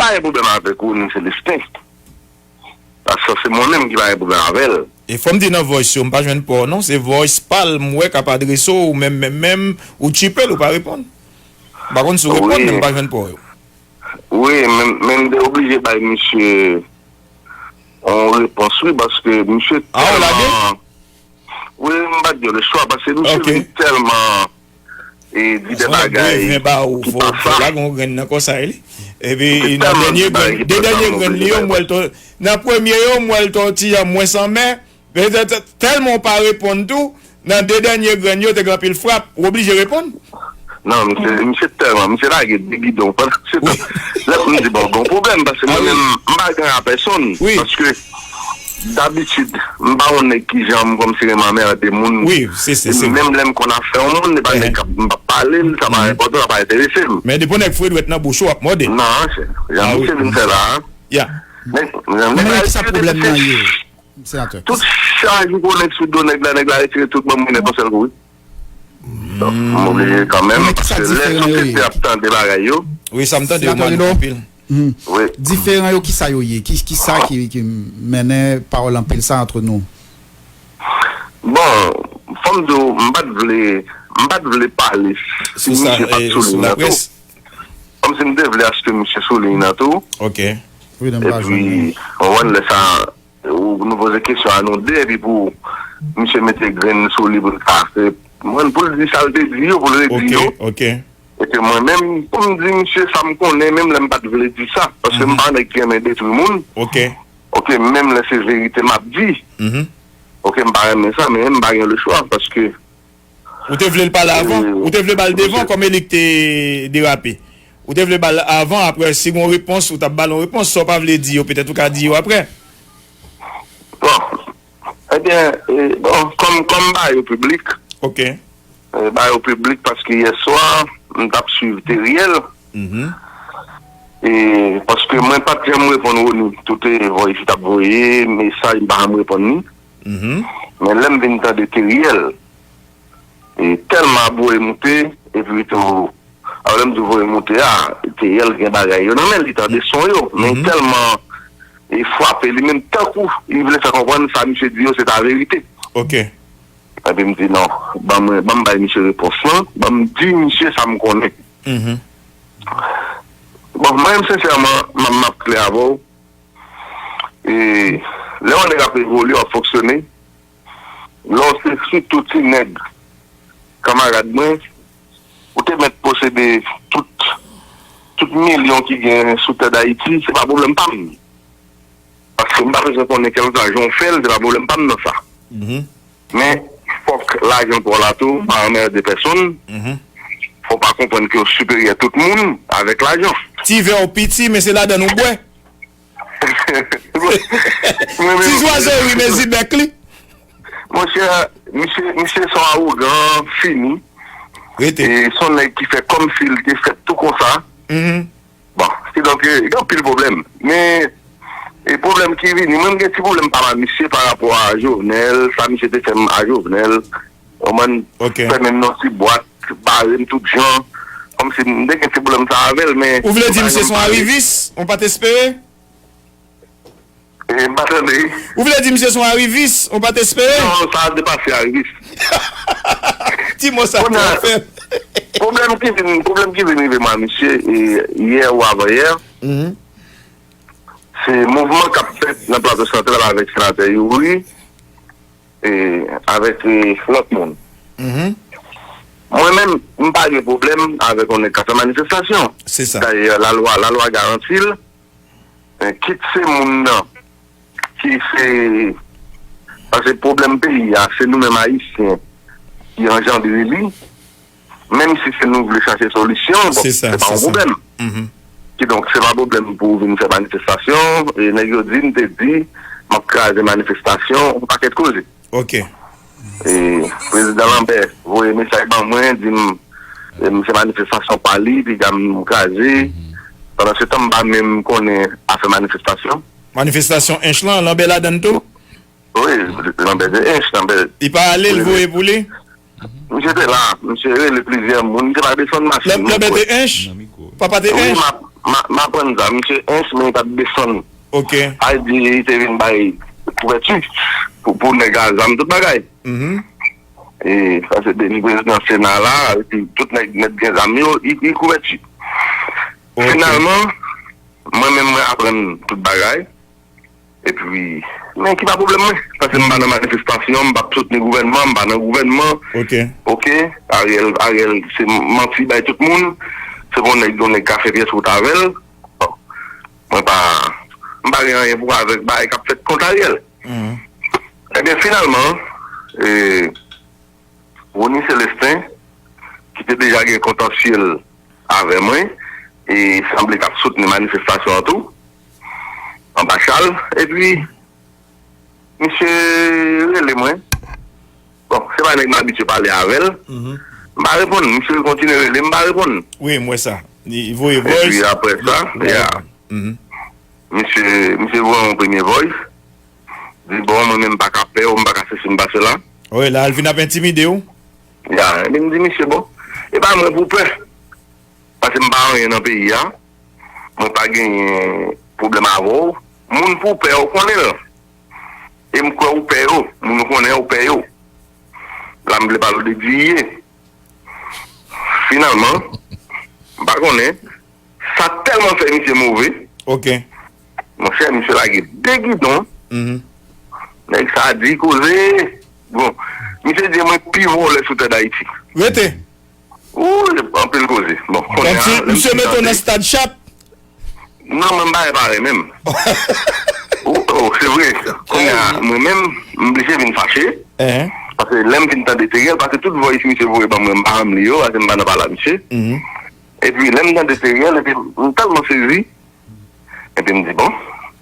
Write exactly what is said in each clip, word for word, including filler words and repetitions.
pa gen pwoblèm avèk Rony Celestin. Paske se mwen menm ki pa gen pwoblèm avè l. E fò m di nan voice yo, m pa jwenn pa w non, se voice pa l m wè k ap adrese w, ou menm, menm, menm, ou tchipe l, ou pa reponn. M pa konn si w reponn, men m pa jwenn pa w yo. Wi, men, men m te oblije bay misye yon repons, wi, paske misye tèlman... Wi, m pa t gen lechwa, paske misye vin tèlman e di de bagay ki pa sa. Lage yon grenn nan konsa, li. Epi nan dènye grenn, de dènye grenn li yo, m wè l to-, nan premye yo, m wè l t on ti jan mwens anmè. Men tèlman w pa reponn tou, nan de dènye grenn yo, te gen anpil frap, w oblije reponn. Non, misye, misye tèlman, misye lage de bidon. Pandan se tan, lè pou m di, bon, gon pwoblèm, paske mwen menm, m pa gen a pèsonn. Paske, dabitid, m pa yon nèg ki janm kòmsi renmen anmède moun. Wi, se, se, se vre. Menm lè m konn afè yon moun, se pa nèg k ap, m p ap pale l, sa pa enpòtan, sa pa enterese m. Men depi yon nèg foure dwèt nan bouch ou, w ap mòde. Non, se, jan misye vin fè la a. Ya. Men, men, men ki sa pwoblèm nan ye? Senatè. Tout chaj ou konnen sou do nèg la, nèg la retire tout manm mwen nèt yon sèl kou, wi. Donk, m oblije kanmenm, paske lè sosyete ap tande bagay yo. Wi, sa m tande yo mal anpil. Wi. Diferan yo, ki sa yo ye? Ki, ki sa ki, ki mennen pawòl anpil sa ant nou? Bon, fò m di w, m pa t vle, m pa t vle pale si misye pa t sou liy nan tou. Kòmsi m te vle aske misye sou liy nan tou. Ok. Epi, w konprann, lè sa, Ou, nou poze kesyon a nou de, epi pou misye mete grenn sou li pou l ka fè, mwen, pou l di sa l te di yo, pou l redi yo. Ok, ok. E ke mwen menm, pou m di misye sa m konnen, menm lè m pa t vle di sa, paske m pa nèg ki renmen detwi moun. Ok. Ok, menm lè se verite m ap di. Mhm. Ok, m pa renmen sa, men m pa gen lechwa, paske Ou te vle l pale avan? Ou te vle ba l devan kòm e li k te derape? Ou te vle ba l avan, apre, si gon repons, ou t ap ba l yon repons. Sa w pa vle di yo, petèt ou ka di yo apre. Bon. Ebyen, e, bon, kòm, kòm m ba yo piblik, ok, e, ba yo piblik paske yè swa, m t ap swiv Teriel. Mhm. E, paske mwen pa t janm reponn Rony. Tout e voice li t ap voye, mesaj, m pa janm reponn li. Mhm. Men lè m vin tande Teriel, e tèlman ap voye moute, epi tou, a, lè m di w voye moute a, Teriel gen bagay yo nan men l, li tande son yo, men tèlman e frape li menm, tankou li vle fè konprann sa misye di yo se ta verite. Ok. Epi m di non, ban mwen, ban m bay misye repons lan, ban m di misye sa m konnen. Mhm. Bon, mwen menm sensèman, m, m ap klè avè w. E, lè yon nèg ap evolye, w ap fonksyone, lè w se sitou ti nèg, kanmarad mwen, ou te mèt posede tout, tout milyon ki gen sou tè Dayiti, se pa pwoblèm pa m. Paske m pa bezwen konnen kèlkeswa jan w fè l, se pa pwoblèm pa m nan sa. Mhm. Men, fòk lajan pa w la tou, pa anmède pèsonn. Mhm. Fò w pa konprann ke w siperyè tout moun avèk lajan. Ti vè w piti, men se ladann ou bwè. Ti zwazo ri, men zibèk li. Monchè, misye, misye se yon awogan fini. Rete. E se yon nèg ki fè kòmsi l te fèt tou konsa. Mhm. Bon, kidonk, e, gen anpil pwoblèm. Men, e pwoblèm ki vini, mwen, m gen ti pwoblèm pa mal misye pa rapò a Jovenel, sa misye te fè m a Jovenel. Ou konprann? Ok. Fè menm nan ti bwat, bare m tout jan. Kòmsi m te gen ti pwoblèm sa avè l, men... Ou vle di misye se yon arivis, yon pa t espere? E, m pa tande. Ou vle di misye se yon arivis, yon pa t espere? Non, sa depase arivis. Ti mo sa twò fè. Pwoblèm ki vin, pwoblèm ki vin rive m a misye, e, yè ou avan yè, mhm, se mouvman k ap fèt nan Plato Santral avèk senatè Youri, e, avèk, e, lòt moun. Mhm. Mwen menm, m pa gen pwoblèm avèk yon nèg k ap fè manifestasyon. Se sa. Dayè, lalwa, lalwa garanti l. E, kit se moun nan ki se, paske pwoblèm peyi a, se nou menm Ayisyen ki anjandre li. Menm si se nou vle chache solisyon, bon, se pa yon pwoblèm. Mhm. Kidonk, se pa pwoblèm pou w vin fè manifestasyon. E nèg yo di m te di, m ap kraze manifestasyon, yon pakèt koze. Ok. E, Prezidan Lambert voye mesaj ban mwen, di m, e, m se manifestasyon pa li, piga m kraze. Mhm. Pandan se tan, m pa menm konnen afè manifestasyon. Manifestasyon Ench lan, Lambert ladann tou? Wi, Lambert de Ench, Lambert. Li pa ale, l voye pou li? Misye te la, misye rele plizyè moun, misye pa desann machin. Lambert de Ench? Papa de Ench? Wi, m ap, m a- m aprann sa, misye Ench, men li pa t desann. Ok. Al di li te vin bay kouvèti pou, pou nèg a zam, tout bagay. Mhm. E, sa se depi prezidan Sena la, epi tout nèg mèt gen zam yo, li, li kouvèti. Ok. Finalman, mwen menm, mwen aprann tout bagay. Epi, men ki pa pwoblèm mwen? Paske m pa nan manifestasyon, m p ap soutni gouvènman, m pa nan gouvènman. Ok. Ok, Ariel, Ariel, se manti bay tout moun. Se pou nèg, yon nèg ka fè pyès wout avè l. Bon, mwen pa, m pa gen anyen pou avèk bagay k ap fèt kont Ariel. Mhm. Ebyen, finalman, e, Rony Celestin, ki te deja gen kontansyèl avè mwen, e sanble k ap soutni manifestasyon an tou, anba chal, epi misye rele mwen. Bon, se pa nèg m abitye pale avè l. Mhm. M pa reponn, misye kontinye rele, m pa reponn. Wi, m wè sa. Li voye voice. Epi apre sa, ya. Mhm. Misye, misye voye yon premye voice. Di, bon, mwen menm m pa ka pè w, m pa ka sesi, m pa sela. Wi, la, l vin ap entimide w. Ya, epi m di, misye, bon, e pa mwen pou pè. Paske m pa anyen nan peyi a. Mwen pa genyen pwoblèm avè w. Moun pou pè, ou konnen l. E m kwè ou pè yo. Moun ou konnen ou pè yo. La, m vle pale w de Diye. Finalman, m pa konnen. Sa tèlman fè misye move. Ok. Monchè, misye lage de gidon. Mhm. Nèg sa di koze. Bon, misye di mwen pi vòlè sou tè Dayiti. Rete. Ou, anpil koze. Bon, kounye a, lè misye mete w nan stad chat. Non, mwen m pa repare menm. Oh, oh, se vre. Kounye a, mwen menm, m blije vin fache. Paske lè m fin tande Teriel, paske tout voice misye voye ban mwen, m pa janm li yo, paske m pa nan pale a misye. Mhm. Epi lè m tande Teriel, epi m tèlman sezi, epi m di, bon,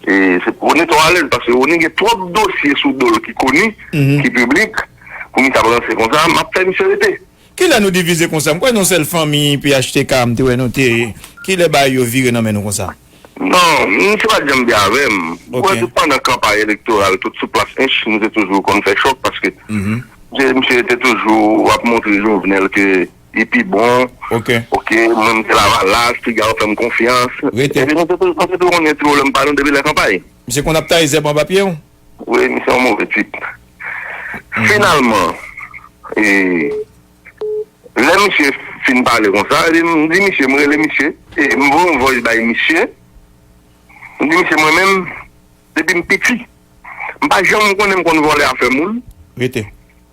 e se Rony twò alèz, paske Rony gen twòp dosye sou do l ki koni, ki piblik, pou misye ap ranse konsa, m ap fè misye rete. Kilè nou divize konsa? M kwè nou sèl fanmi P H T K, m te wè nou te. Kilè bagay yo vire nan men nou konsa? Non, misye pa t janm byen avè m. Ok. Ou wè, tout pandan kanpay elektoral, tout sou plas Ench, nou te toujou konn fè chòk, paske misye, misye te toujou ap montre Jovenel ke li pi bon. Ok. Ok, mwen m te Lavalas, piga yo fè m konfyans. Rete. Epi nou te tou, nou te tou konnen ti pwoblèm pa nou depi lè kanpay. Misye konn ap taye zèb anba pye w? Wi, misye yon move tip. Mhm. Finalman, e, lè misye fin pale konsa, epi m di misye, m rele misye, e m voye yon voice bay misye. M di misye, mwen menm, depi m piti, m pa janm konnen m konn vòlè afè moun. Rete.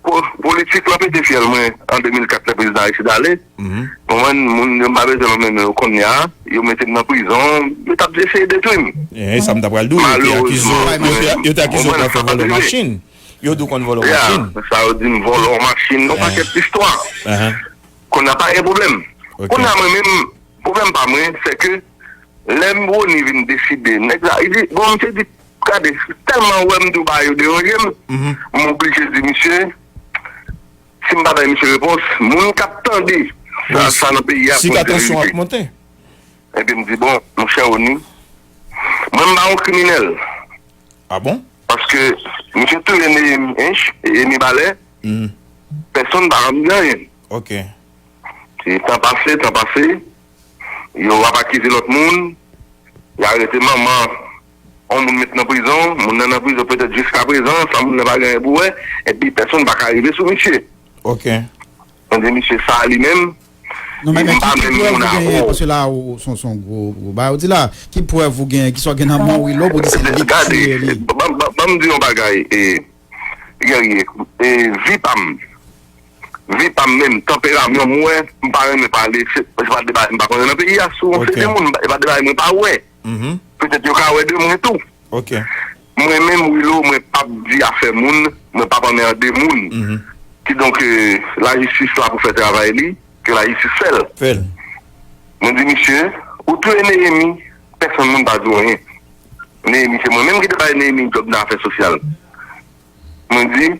Po-, politik lan pete fyèl mwen an de mil kat lè prezidan Aristide ale. Mhm. Konprann, moun yo m pa bezwen lonmen non yo kounye a, yo mete m nan prizon, yo t ap eseye detwi m. E sa m ta pral di w, yo te akize w, yo te, yo te akize w konprann, sa pa t rive. Yo te akize w konn vòlè machin. Yo di w konn vòlè machin. Ya, sa yo di m vòlè yon machin, yon pakèt istwa. Kounye a pa gen pwoblèm. Ok. Kounye a mwen menm, pwoblèm pa mwen, se ke lè m Rony vin deside, nèg la, li di, bon, misye di, gade, tèlman wè m di w bagay yo deranje m, m oblije di misye, si m pa bay misye repons, moun k ap tande sa, sa nan peyi a pou m te verite. Epi m di, bon, monchè Rony, mwen m pa yon kriminèl. Ah bon? Paske misye touye Néhémie Ench, Emi Balè, pèsonn pa janm di anyen. Ok. E tan pase, tan pase, yo ap akize lòt moun, y arete manman yon moun met nan prizon, moun nan nan prizon petèt jiskaprezan, san moun nan pa gen anyen pou wè, epi pèsonn pa ka rive sou misye. Ok. Mwen di misye sa li menm, non, men, men ki, ki prèv ou genyen, paske la, ou, se yon, se yon gwo, gwo bagay ou di la, ki prèv ou genyen, ki sa w gen nan men w, Willo, pou di se li ki tiye li? Gade, ban, ban, ban m di yon bagay, e, Guerrier, e, vi pa m, vi pa m menm, tanperaman m wè, m pa renmen pale, se, se pa de bagay m pa konnen nan peyi a, si w se de moun, e pa de bagay mwen pa wè. Petèt yo ka wè de mwen tou. Ok. Mwen menm, Willo, mwen p ap di afè moun, mwen p ap anmède moun. Kidonk, e, lajistis la pou fè travay li, ke lajistis fè l. Fè l. Mwen di misye, ou touye Néhémie, pèsonn moun pa di w anyen. Néhémie, se mwen menm ki te bay Néhémie djòb nan afè sosyal. Mwen di,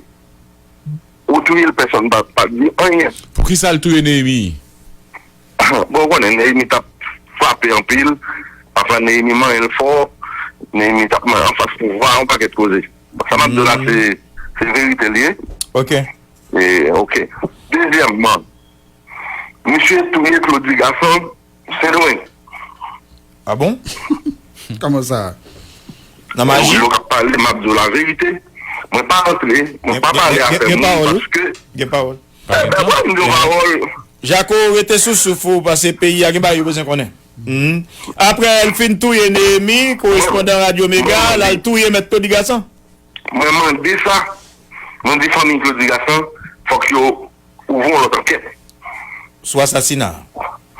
ou touye l, pèsonn pa, pa di anyen. Poukisa l touye Néhémie? Bon, ou konnen, Néhémie t ap frape anpil. Pafwa, Néhémie manyen l fò. Néhémie t ap manyen anfas pouvwa, yon pakèt koze. Bon, sa m ap di w la, se, se verite l ye. Ok. E, ok. Dezyèmman, misye touye Claudy Gason, Sendomeng. Ah bon? Kòman sa? Nan maji? Yo k ap pale, m ap di w laverite. Mwen pa antre, mwen pa pale afè moun paske. Gen pawòl. Ebyen, m di w pawòl. Jako, rete sou souf ou, paske peyi a gen bagay yo bezwen konnen. Apre l fin touye Nehemi, korespondan Radyo Mega, l al touye mèt Claudy Gassant. Mwen mande sa. Mwen di fanmi Claudy Gassant, fòk yo ouvri yon lòt ankèt. Sou asasina.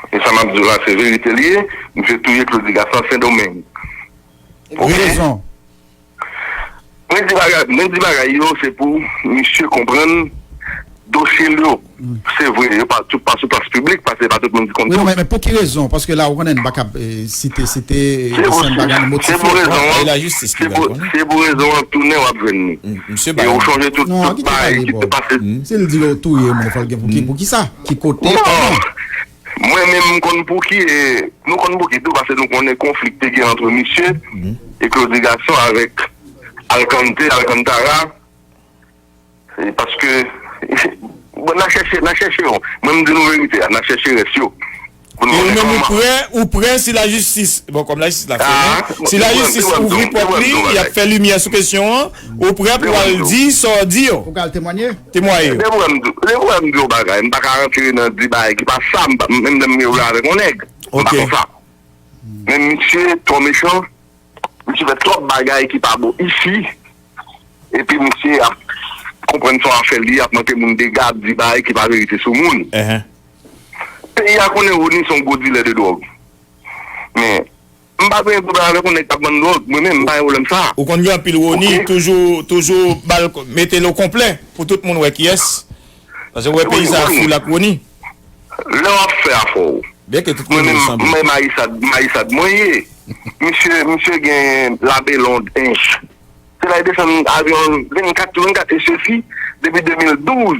E sa m ap di w la, se verite li ye. Misye touye Claudy Gassant Sendomeng. Pou ki rezon? Mwen di bagay, mwen di bagay yo, se pou misye konprann dosye l yo. Se vre, yo pa tout pa sou plas piblik, paske pa tout moun ki konn Wi, non, tout. men, men pou ki rezon? Paske la, ou konnen, m pa kab eh, site, site eh, Se pou, sèn bagay nan se motif pou yo. rezon E an. lajistis Se ki pral pou, konnen. Se pou rezon an tounen w ap jwenn li. Misye E ou chonje tout, Non, tout kite bagay pale, ki bò. te pase. Si l di l touye moun, fò l gen pou ki, pou ki sa? Ki kote? Non. Kòman? Mwen menm m konn pou ki, e, nou konn pou ki tou, paske nou konnen konfli ki te gen antre misye e Claudy Gassant avèk Alcante, Alcantara. E paske, bon, n a chèche, n a chèche yo. Mwen m di nou verite a, n a chèche rès yo. Pou E nou ou konnen menm ou kòman. Prè, ou prè si lajistis, bon, kòm lajistis la Ah, fè, si lajistis mwen, mwen, ouvri mwen, pòt mwen, li, mwen, y ap fè limyè sou kesyon an, ou prè pou Mwen, al mwen, di sa w di yo, Pou ka al temwanye? temwaye yo. Depi w wè m di, depi w wè m di w bagay, m pa ka rantre nan di bagay ki pa sa, m pa, menm lè m gen relasyon avèk yon nèg. M pa Ok. konsa. Men misye twò mechan, misye fè twòp bagay ki pa bon isi, epi misye ap konprann sa w ap fè li, ap manke moun dega, ap di bagay ki pa verite sou moun. Ehe. Peyi a konnen Rony se yon gwo dilè de dwòg. Men, m pa gen pwoblèm avèk yon nèg k ap vann dwòg. Mwen menm, m pa gen pwoblèm sa. Ou konn gen anpil Rony, Ok. toujou, toujou ba l, mete l o konplè pou tout moun wè kiyès. Paske wè Wi, peyi sa wi. Foul ak Rony. Lè w ap fè afè w. Byen ke tout Mwen moun menm, sanble. mwen Mayisad, Mayisad mwen ye. Misye, misye gen labelond ench. Se la li desann avyon vennkat sou vennkat e sesi depi de mil douz.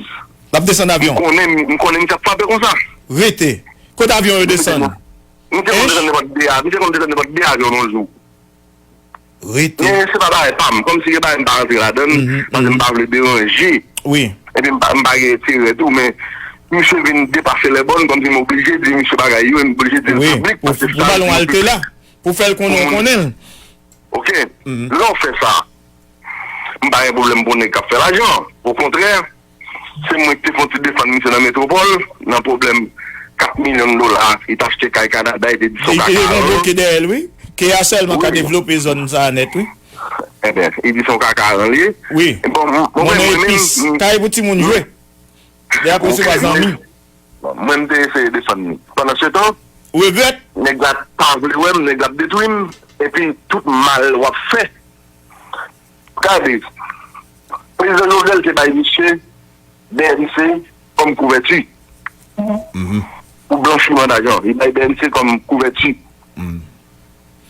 L ap desann M avyon. konnen, m konnen misye ap frape konsa. Rete. Kote avyon yo desann? Misye konn desann nenpòt de a, misye konn desann nenpòt de avyon nan yon jou. Rete. Men se pa bagay pa m. Kòmsi gen bagay m pa rantre ladan l, paske m pa vle deranje. Wi. Epi m pa, m pa gen enterè tou, men misye vin depase lèbòn, kòmsi m oblije di misye bagay yo, e m oblije di l Wi. piblik, Pou, paske pou ba l yon halte la, pou fè l konnen w konnen l. Ok? Lè w fè sa, m pa gen pwoblèm pou nèg k ap fè lajan. Okontrè, se mwen ki te fè yon ti desann misye nan metwopòl, nan pwoblèm kat milyon dola, li t achte kay Kanada, li te di se yon Li te kaka gen an. bloke dèyè l, wi. K A sèlman ka Wi. devlope zòn sa a nèt, wi. Ebyen, li di se yon kaka an li ye. Wi. Bon, bon, Mwen mwen, nan mwen menm, epis. Kay pou timoun jwe. Lè apre se pa zanmi. Bon, mwen, m te eseye desann li. Pandan se tan, Ou regrèt? nèg la pa vle wè m, nèg la ap detwi m, epi tout mal w ap fè. Gade, prezidan Jovenel te bay misye B M C kòm kouvèti. Pou blanchiman dajan, li bay B M C kòm kouvèti.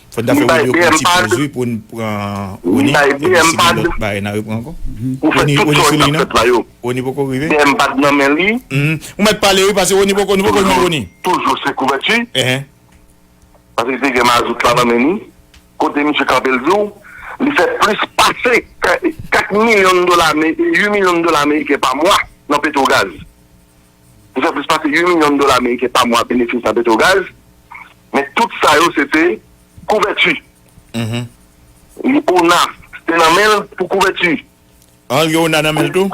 Fò n ta fè Rony yo pran ti poz, wi, pou n pran Rony. Epi si gen lòt bagay, n a repran ankò. Rony, Rony sou liy nan. Rony poko rive. B M pad nan men li. Ou mèt pale, wi, paske Rony poko, nou poko jwenn Rony. Toujou se kouvèti. Ehe. Paske te gen mazout la nan men li. Kote misye kanpe l di w, li fè plis pase kat milyon dola, uit milyon dola ameriken pa mwa nan Petrogaz. Li fè plis pase uit milyon dola ameriken pa mwa benefis nan Petrogaz. Men tout sa yo se te kouvèti. Li ona te nan men l pou kouvèti. An, li ona nan men l tou?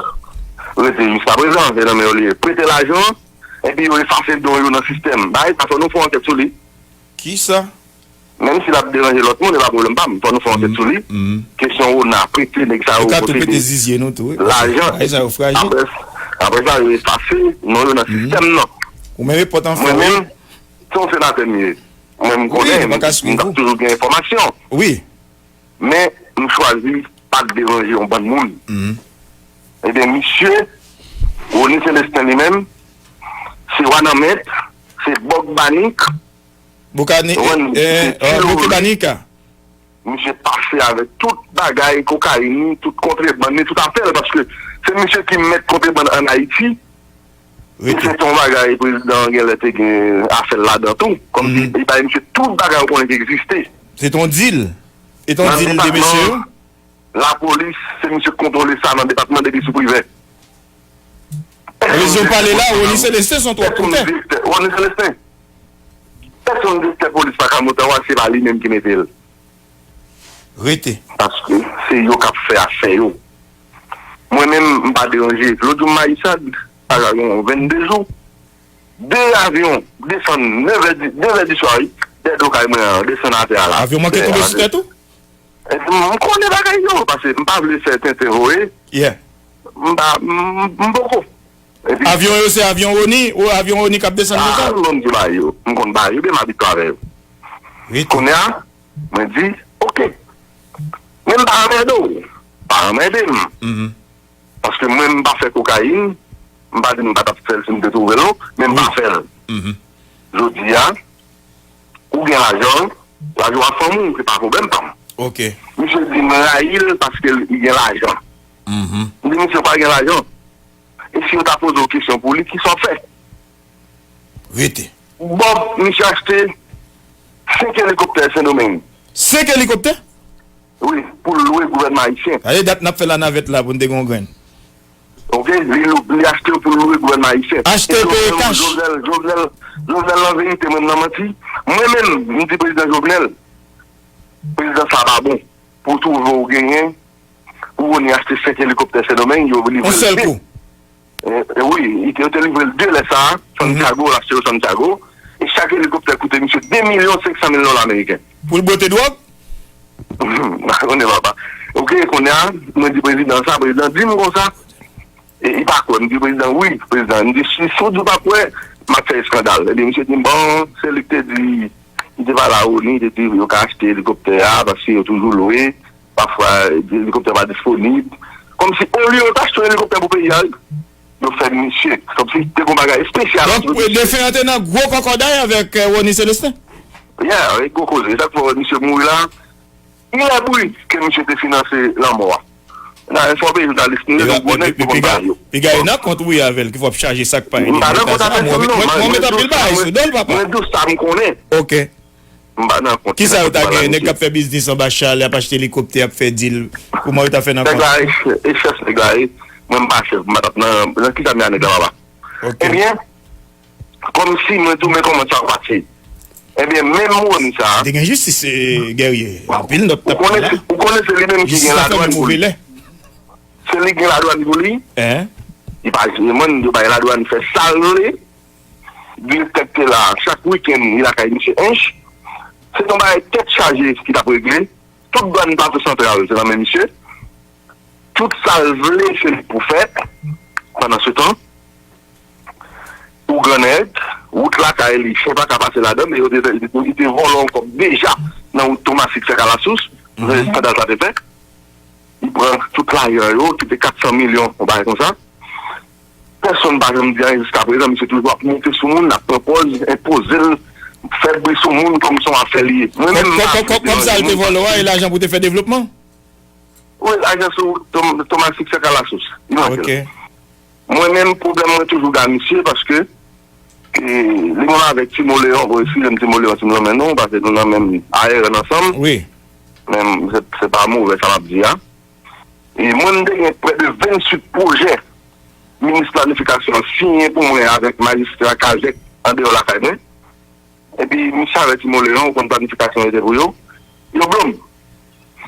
Rete jiskaprezan, se nan men yo li ye. Prete lajan, epi yo efase don yo nan sistèm. Bagay sa fò nou fè yon ankèt sou li. Kisa? Menm si l ap deranje lòt moun, e pa pwoblèm pa m. Fò nou fè yon ankèt sou li. Kesyon ona, prete nèg sa yo posede. Yo ka tou pete zizye nou tou, wi. Lajan. Bagay sa yo frajil. Apre, apre sa, yo efase non yo nan sistèm nan. Ou menm e pòt an fè, wi. Mwen menm, se yon senatè m ye. Mwen, m konnen, m ap toujou gen enfòmasyon. Wi. Men, m chwazi pa t deranje yon bann moun. Ebyen, misye, Rony Celestin li menm, se Wanament, se Bòk Banik, Boukani, eh, Boke Banika. Misye pase avèk tout bagay, kokayin li, tout kontrebann li, tout afè l, paske se misye ki mèt kontrebann ann Ayiti. E se t yon bagay prezidan an genlè te gen afè l ladan tou. Kòmsi li bay misye tout bagay ou konnen ki egziste. Se t yon dil. E t yon dil de mesye yo? Lapolis, se misye k kontwole sa nan depatman depi sou Privè. Rezon pale la, Rony Celestin se yon twòp koutè. Rony Celestin. Pèsonn direktè polis pa ka monte anwa, se pa li menm ki mete l. Rete. Paske se yo k ap fè afè yo. Mwen menm, m pa deranje. Lòt jou, m Mayisad, sa ka gen yon vennde jou. De avyon desann nevè di, nevè di swa, wi. Dèyè do kay mwen an, desann atè a la. Avyon manke tonbe sou tèt ou? M konnen bagay yo, paske m pa vle fè tenten voye. Yeah. M pa, m, m poko. Epi, avyon yo se avyon Rony, ou avyon Rony k ap desann konsa? Ah, m di ba yo. M konn ba yo, men m abitye avè yo. Kounye a, mwen di, oke. Men m pa anmède w. Pa anmède m. Paske mwen, m pa fè kokayin. M pa di m pa t ap fè l si m te twouve l, non. Men m pa fè l. Jodi a, ou gen lajan, lajan w ap fanmi w, se pa pwoblèm pa m. Misye di m rayi l paske li gen lajan. M di misye pa gen lajan. E si yo ta poze w kesyon pou li, kisa w fè? Rete. Bob, misye achte senk elikoptè Sendomeng. Senk elikoptè? Wi, pou l lwe gouvènman ayisyen. Gade dat n ap fè lanavèt la pou n te gen yon grenn. Oke, li, li achte yo pou l lwe gouvènman ayisyen. Achte peye kach. Jovenel, Jovenel, Jovenel, nan verite, mwen nan manti. Mwen menm, m di prezidan Jovenel, prezidan sa pa bon. Pou w twouve w genyen, pou Rony achte senk elikoptè Sendomeng, yo livre l de. Yon sèl kou. E, e wi, yo te livre l de lè sa a, Santiago, l achte yo Santiago. E chak elikoptè koute misye de milyon senk san mil dola ameriken. Pou l bwote dwòg? M pa konnen, papa. Oke, kounye a, mwen di prezidan sa, prezidan di m konsa, e, li pa kwè, m di prezidan, wi, prezidan, m di, si, si w di w pa kwè, m ap fè eskandal. Ebyen, misye di m, bon, se li k te di, li te pale a Rony, li te di yo ka achte elikoptè a, paske yo toujou lwe, pafwa, elikoptè pa disponib. Kòmsi, olye yo ta achte yon elikoptè pou peyi a, wi. Yo fè misye. Kòmsi te gon bagay espesyal. Donk, defen an te nan gwo kòkòday avèk Rony Celestin. Yeah, e gwo koze. Sa k fè misye mouri la, ilè bri ke misye te finanse lanmò a. Nan enfòme jounalis nou yo, gwo nèg ki konn bagay yo. Piga e nan kont ou ye avè l ki fè w ap chaje sa k pa li. M pa nan kont avè l non. Mwen met anpil bagay sou do l, papa. Mwen di w sa m konnen. Oke. M pa nan kont. Kisa yo ta genyen? Nèg k ap fè biznis anba chal, y ap achte elikoptè, y ap fè dil. Kòman yo ta fè nan kont? Nèg la e chèf, nèg la e. Mwen m pa chèf, m pa t ap nan, nan kisa m ye a nèg la papa? Ebyen, kòmsi mwen tou men kòman sa pase. Ebyen, menm Rony sa a. Te gen jistis, Guerrier. Anpil nòt t ap pran la. Ou konnen se li menm ki gen ladwann pou li. Se li ki gen ladwann pou li. Li pa jere mòn, yo bay ladwann fè sa l vle. Direktè k te la, chak wikenn, li lakay misye Ench. Se t yon bagay tèt chaje ki t ap regle. Tout dwàn Plato Santral, se nan men misye. Tout sa l vle, se li pou fè. Pandansetan, ou grannèg, wout lakay li, chen pa ka pase ladan l, men yo te, li te vòlò yon kòb deja nan wout Tomasik Sèk Alasous, eskandal sa te fè. Li pran tout lajan yo, ki te kat san milyon, yon bagay konsa. Pèsonn pa janm di anyen jiskaprezan, misye toujou ap monte sou moun, ap pran pòz, enpoze l, fè bri sou moun kòm se yon afè li ye. Mwen menm m pa vle deranje moun. Kòb sa l te vòlò a, e lajan pou te fè devlopman? Wi, lajan sou Tomasik Sèk Alasous. Li manke l. Mwen menm, pwoblèm mwen toujou gen ak misye, paske li menm avèk Timo Leyon, bon, eskize m, Timo Leyon, si m nonmen non w, paske nou nan menm A R N ansanm. Wi. Men se, se pa movè sa m ap di a. E mwen, m te gen prè de venntuit pwojè minis planifikasyon an siyen pou mwen avèk majistra Kazèk andeyò lakay mwen. Epi, misye avèti Moleyon, ou konn planifikasyon yo te pou yo. Yo blo m.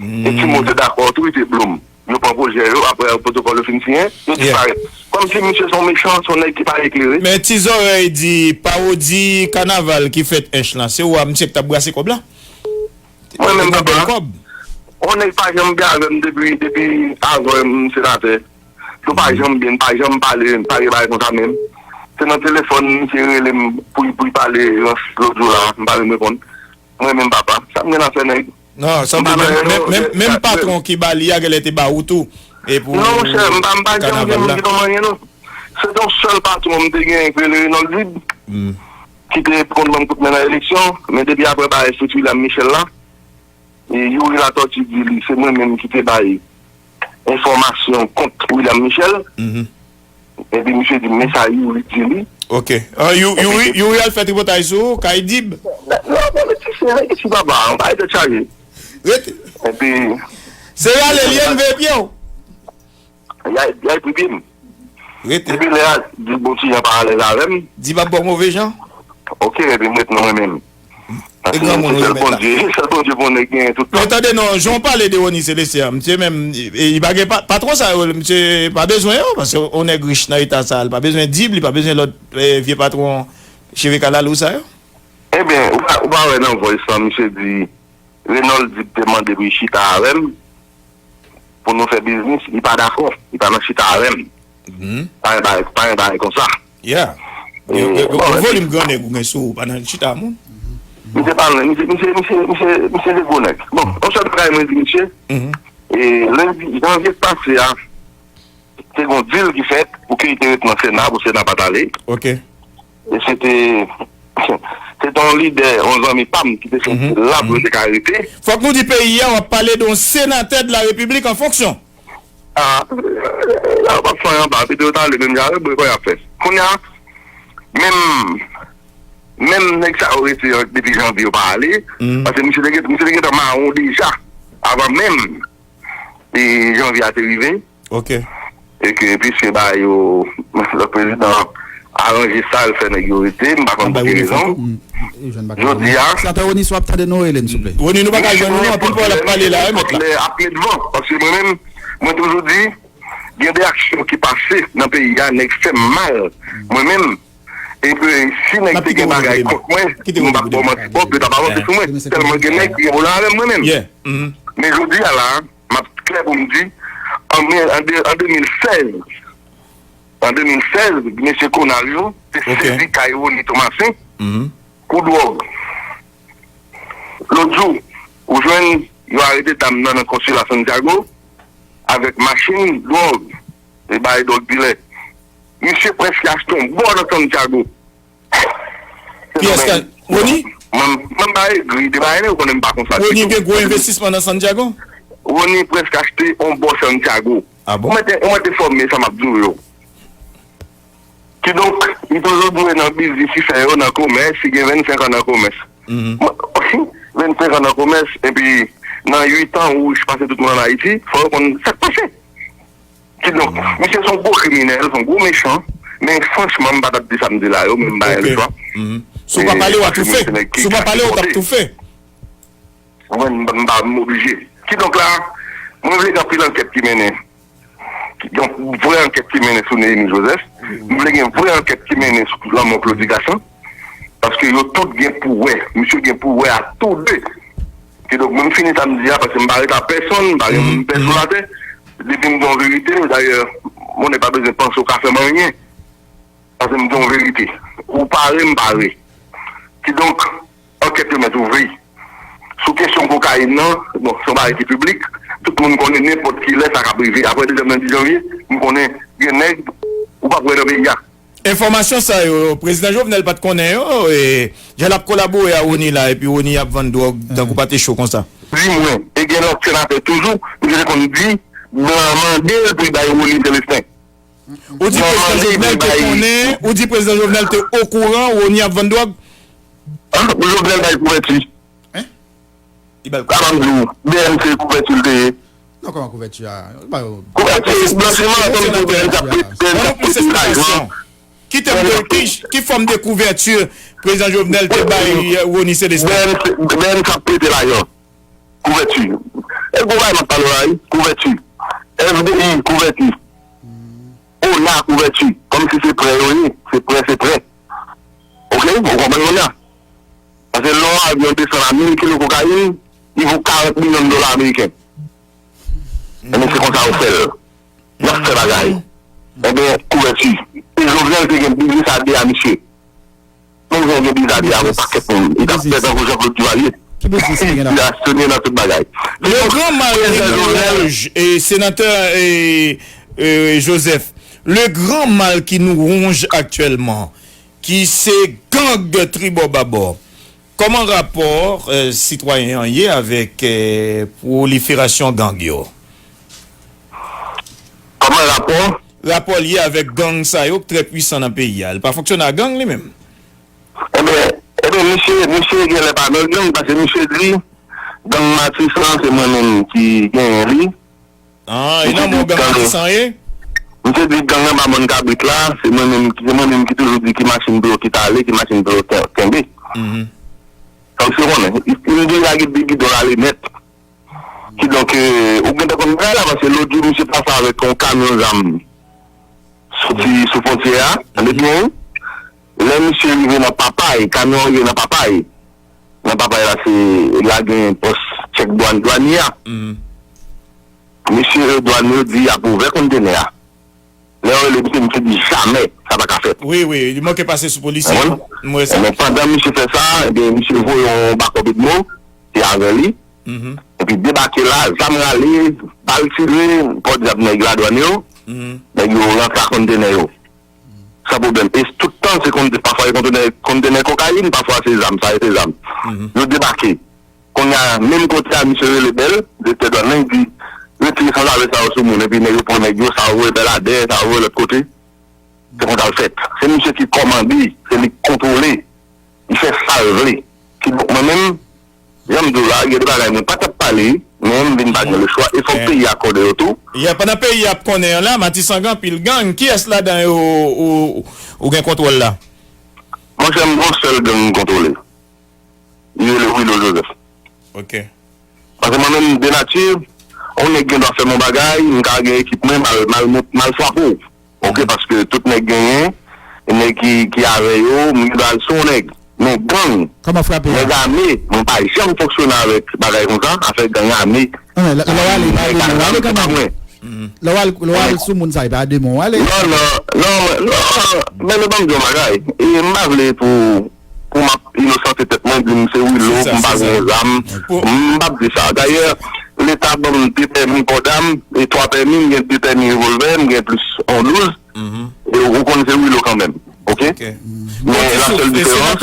E Timo te dakò tou, li te blo m. Yo pran pwojè yo, apre pwotokòl yo fin siyen, yo disparèt. Kòmsi misye se yon mechan, se yon nèg ki pa eklere. Men Ti Zòrèy di, pawodi kanaval ki fèt Ench lan, se ou a misye ki t ap brase kòb la? Mwen menm papa, yon nèg pa janm byen avè m depi, depi avan m senatè. Nou pa janm byen, n pa janm pale, n pa gen bagay konsa menm. Se nan telefòn misye rele m pou, pou l pale rans lòt jou la, m pa menm reponn. Mwen menm papa, sa m gen afè nèg. Non, sanble menm, menm, menm patwon ki ba li a genlè te ba ou tou. E pou kanaval la. Non, monchè, m pa, m pa janm gen moun ki ban m anyen non. Se te yon sèl patwon m te genyen ki rele Renold Dib, ki te konn ban m kout men nan eleksyon, men depi apre bagay fout William Michel la, e Youri Latortue di li se mwen menm ki te bay enfòmasyon kont William Michel. Epi misye di m men sa Youri di li. Ok. Ah, Youri, Youri al fè tripotay sou ou, kay Dib. Non, politisyen, isi papa, yon bagay tèt chaje. Rete. Epi se rale li ye, leve pye w. Y a, y a epi byen. Rete. Depi lè a, di bon ti jan pa alèz avè m. Di m ap ba w move jan. Ok, epi m ret nan mwen menm. E granmoun, wi, sèl Bondye, sèl Bondye pou nèg genyen tout tan. Men tande non, jan w pale de Rony Celestin an, misye menm, e, e, li pa gen pa, patwon sa yo, misye pa bezwen yo, paske yon nèg rich nan eta sa, li pa bezwen Dib, li pa bezwen lòt, e, vye patwon cheve kalalou sa yo. Ebyen, ou pa, ou pa wè nan voice lan, misye di, Renold Dib te mande pou li chita avè m, pou nou fè biznis, li pa dakò, li pa nan chita avè m. Pa gen bagay, pa gen bagay konsa. Yeah. Gen, gen, gen, bon, volim grannèg ou gen sou ou, pa nan chita moun. Misye pa nan, misye, misye, misye, misye, misye se gwo nèg. Bon, yon sèl bagay mwen di misye, e, lendi, janvye k pase a, te gon dil ki fèt pou ke li te ret nan Sena, pou Sena pa t ale. Ok. E se te, se te yon lidè, yon zanmi pa m ki te soti la pou yo te ka rete. Fòk nou di peyi a, w ap pale de yon senatè de la repiblik an fonksyon. Ah, la, w ap fè anba, pito yo t ale menm jan, bon, kòman y ap fè? Kounye a, menm, menm nèg sa yo rete depi janvye yo pa ale, paske misye te gen, misye te gentan mawon deja, avan menm e janvye a te rive. Ok. E ke piske ba yo, lòt prezidan aranje sa, l fè nèg yo rete, m pa konn pou ki rezon. Jodi a, Senatè Rony, si w ap tande nou, rele n, souple. Rony, nou pa ka jwenn ou non, anpil pawòl ap pale la, wi, mèt la. Lè ap met van, paske mwen menm, mwen toujou di, gen de aksyon ki pase nan peyi a, nèg fè m mal. Mwen menm, epi si nèg te gen bagay kont mwen, mwen pa t ba w manti pwòp, yo t ap avanse sou mwen. Tèlman gen nèg ki gen pwoblèm avè m, mwen menm. Men jodi a la, m ap klè pou m di, an, an de, an de mil sèz, an de mil sèz, mesye Konal yo te sezi kay Rony Thomassin pou dwòg. Lòt jou, ou jwenn yo arete dam nan nan konsila Santiago avèk machin dwòg, e bay dwòg dilè. Misye prèske achte yon bò nan Santiago. Kiyès ka, Rony? Mwen, mwen pa egri, de bagay yo konnen m pa konsa ditou. Rony gen gwo envestisman nan Santiago? Rony prèske achte yon bò Santiago. Ah bon? Ou mèt, ou mèt enfòme sa m ap di w yo. Kidonk, li toujou dwe nan biznis li fè yo, nan komès, li gen vennsenk an nan komès. Mwen, vennsenk an nan komès, epi nan uit an ou rich pase tout moun ann Ayiti, fò yo konn sa k pase. Kidonk, misye se yon gwo kriminèl, se yon gwo mechan, men franchman, m pa t ap di sa m di la yo, men m pa gen lechwa. Si w pa pale, w ap toufe. Si w pa pale, w t ap toufe. Ou konprann, m pa, m pa, m oblije. Kidonk la, mwen vle gen anpil ankèt ki mennen. Ki gen vrè ankèt ki mennen sou Néhémie Joseph. M vle gen vrè ankèt ki mennen sou lanmò Claudy Gassant. Paske yo tout gen pou wè. Misye gen pou wè a tou de. Kidonk, mwen m fini sa m di a, paske m pa ret a pèsonn, m pa gen moun pè sou latè. Depi m gen yon verite, dayè, moun pa bezwen panse w ka fè m anyen. Paske m gen yon verite. Ou pare, m pare. Kidonk, ankèt yo mèt ouvri. Sou kesyon kokayin nan, bon, se yon bagay ki piblik. Tout moun konnen nenpòt ki lè sa k ap rive. Apre dezyèm lendi janvye, m konnen gen nèg ou p ap wè nan peyi a. Enfòmasyon sa yo, Prezidan Jovenel pa t konnen yo, e, jan l ap kolabore a Rony la, epi Rony ap vann dwòg tankou pate cho konsa. Di mwen, e gen lòt senatè toujou, misye te konn di, blan mande l pou l bay Rony Celestin. Ou di Prezidan Jovenel te konnen, ou di Prezidan Jovenel te okouran Rony ap vann dwòg? Jovenel bay kouvèti. Hein? Li bay kouvèti. Sa ban m di w, B N C kouvèti l te ye. Non, kòman kouvèti a? Kouvèti, blanchiman, tankou B N C ap prete, B N C ap prete lajan. Ki tèm de, ki, ki fòm de kouvèti Prezidan Jovenel te bay, euh, Rony Celestin? B N C, B N C ap prete lajan. Kouvèti. E gwo bagay m ap pale w la, wi. Kouvèti. F D I, kouvèti. O N A, kouvèti. Kòmsi se prè yo ye. Se prè, se prè. Oke? Ou konprann kounye a? Paske lè yon avyon desann a mil kilo kokayin, li vo karant milyon dola ameriken. Ebyen, se konsa yo fè l. Y ap fè bagay. Ebyen, kouvèti. E Jovenel te gen biznis a de a misye. Menm jan gen biznis a de a yon pakèt moun. Li t ap fè tankou Jean Claude Duvalier. Ki biznis li gen la? Li aksyonè nan tout bagay. Le grand mal qui nous ronge, et sénateur, et, euh, Joseph, le grand mal qui nous ronge actuellement, ki se gang tribò babò. Kòman rapò, euh, sitwayen an ye avèk, euh, pwoliferasyon gang yo? Kòman rapò? Rapò l ye avèk gang sa yo k trè pwisan nan peyi a. L pa fonksyone ak gang li menm. Ebyen, ebyen, misye, misye genlè pa nan gang, paske misye di, gang Matis lan, se mwen menm ki genyen li. Ah, e nan men w gang Matis lan ye? Misye di gang nan pa mòn kabrit la, se mwen menm, se mwen menm ki toujou di ki machin pou yo kite ale, ki machin pou yo ken-, kenbe. Mhm. Sa misye konnen. Li deja gen de gidon l ale nèt. Kidonk, euh, ou gentan konn bagay la, paske lòt jou, misye pase avèk yon kamyon zam soti sou fwontyè a, tande byen, wi. Lè misye rive nan Papay, kamyon an rive nan Papay. Nan Papay la, se la gen pòs tchèk dwàn, dwanye a. Mesye dwàn yo di y ap ouvè kontenè a. Lè yo rele misye, misye di jamè, sa pa ka fèt. Wi, wi, li manke pase sou polisye. Konprann? M wè sa. Men pandan misye fè sa, ebyen, misye voye yon bakòp Edmo, te avè li. Epi debake la, zam rale, bal tire, pòdyab nèg ladwàn yo, nèg yo rantre ak kontenè yo. San pwoblèm. E tout tan, se konn, pafwa se kontenè, kontenè kokayin, pafwa se zam, sa yo se zam. Yo debake. Kounye a, menm kote a, misye rele Bèl, direktè dwàn nan, li di, retire sanzave sa yo sou moun, epi nèg yo pran nèg yo, sa yo voye Bèladè, sa yo voye lòt kote. Se konsa l fèt. Se misye ki kòmande, se li k kontwole. Li fè sa l vle. Kidonk, mwen menm, jan m di w la, gen de bagay mwen pa t ap pale, men m vin pa gen lechwa. E fòk peyi a konnen yo tou. Ya, pandan peyi a ap konnen an la, Matisan gen anpil gang. Kiyès ladan yo ou, ou, ou gen kontwòl la? Monchè, m gon sèl gang m kontwole. Li rele Wilo Joseph. Ok. Paske mwen menm, de nati, yon nèg gen dwa fè m yon bagay, m ka gen ekip mwen, m al, m al, m al frape w. Ok, paske tout nèg genyen, nèg ki, ki avè yo, m gen dwa al sou yon nèg. Men gang, Kòman frape a? Nèg ame, mwen pa janm fonksyone avèk bagay konsa, afè gang ame. Lè w ale, pa demen w ale kanmenm. Lè w al, lè w al sou moun sa, e pa demen w ale. Non, non, non, non, men nou ban m di yon bagay. E m pa vle pou, pou m ap inosante tèt mwen, di m se Wilo, m pa gen zam. M p ap di sa. Dayè, Leta ban m de pèmi pòdam, e twa pèmi, m gen de pèmi revòlvè, m gen plis yon douz. E ou konn se Wilo kanmenm. Ok? Men la sèl diferans,